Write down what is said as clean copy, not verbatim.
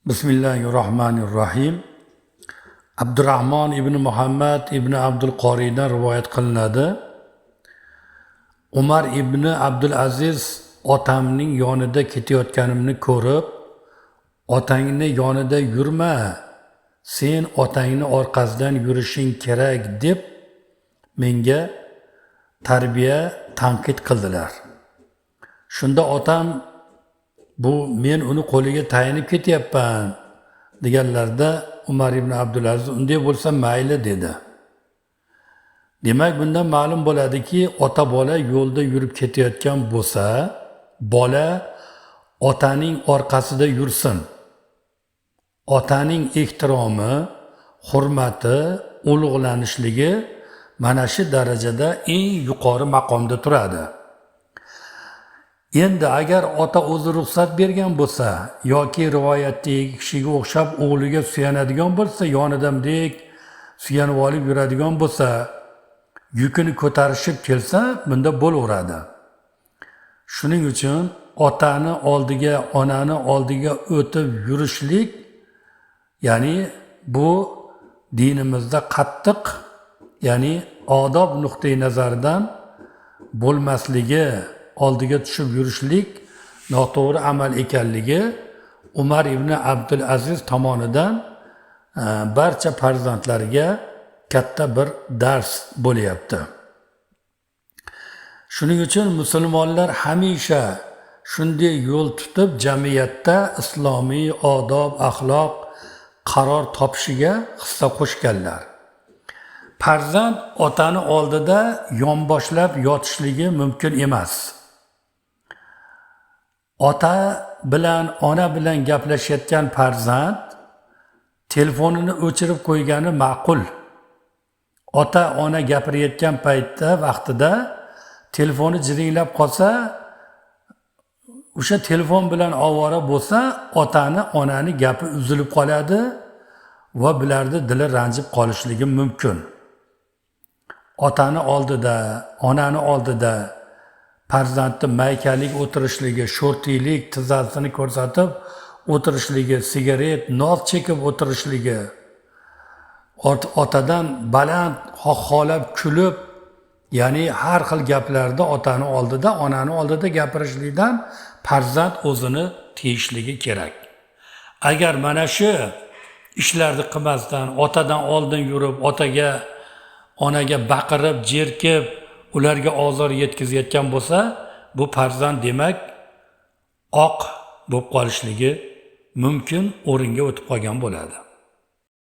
Bismillahir Rohmanir Rohim. Abdurahmon ibn Muhammad ibn Abdul Qoriydan rivoyat qilinadi. Umar ibn Abdul Aziz otamning yonida ketayotganimni ko'rib, "Otangni yonida yurma, sen otangni orqasidan yurishing kerak", deb menga tarbiya tanqid qildilar. Shunda otam, "Bu men uni qo'liga tayanib ketyapman", deganlarida Umar ibn Abdulaziz, "Unday bo'lsa mayli", dedi. Demak, bundan ma'lum bo'ladiki, ota bola yo'lda yurib ketayotgan bo'lsa, bola otaning orqasida yursin. Otaning ehtiromi, hurmati, ulug'lanishligi mana shu darajada eng yuqori maqomda turadi. Endi agar ota o'zi ruxsat bergan bo'lsa yoki rivoyatdagi kishiga o'xshab o'g'liga suyanadigan bo'lsa, yonida bunday suyanib olib yuradigan bo'lsa, yukini ko'tarishib kelsa, bunda bo'laveradi. Shuning uchun otani oldiga, onani oldiga o'tib yurishlik, ya'ni bu dinimizda qattiq, ya'ni odob nuqtai nazaridan bo'lmasligi, oldiga tushib yurishlik noto'g'ri amal ekanligi Umar ibn Abdul Aziz tomonidan barcha farzandlariga katta bir dars bo'lyapti. Shuning uchun musulmonlar hamisha shunday yo'l tutib, jamiyatda islomiy odob axloq qaror topishiga hissa qo'shganlar. Farzand otani oldida yonboshlab yotishligi mumkin emas. Ota bilan, ona bilan gaplashayotgan farzand telefonini o'chirib qo'ygani ma'qul. Ota ona gapirayotgan paytda, vaqtida telefoni jiringlab qolsa, o'sha telefon bilan ovora bo'lsa, otani, onani gapi uzilib qoladi va bularni dili ranjib qolishligi mumkin. Otani oldida, onani oldida farzandni maykalik o'tirishligi, sho'rtiylik, tizzasini ko'rsatib o'tirishligi, sigaret, nos chekib o'tirishligi, otadan baland xohlab kulib, ya'ni har xil gaplarda otani oldida, onani oldida gapirishlikdan farzand o'zini tiyishligi kerak. Agar mana shu ishlarni qilmasdan, otadan oldin yurib, otaga, onaga baqirib, jerkib, ularga ozor yetkazayotgan bo'lsa, bu farzand, demak, oq bo'lib qolishligi mumkin o'ringa o'tib qolgan bo'ladi.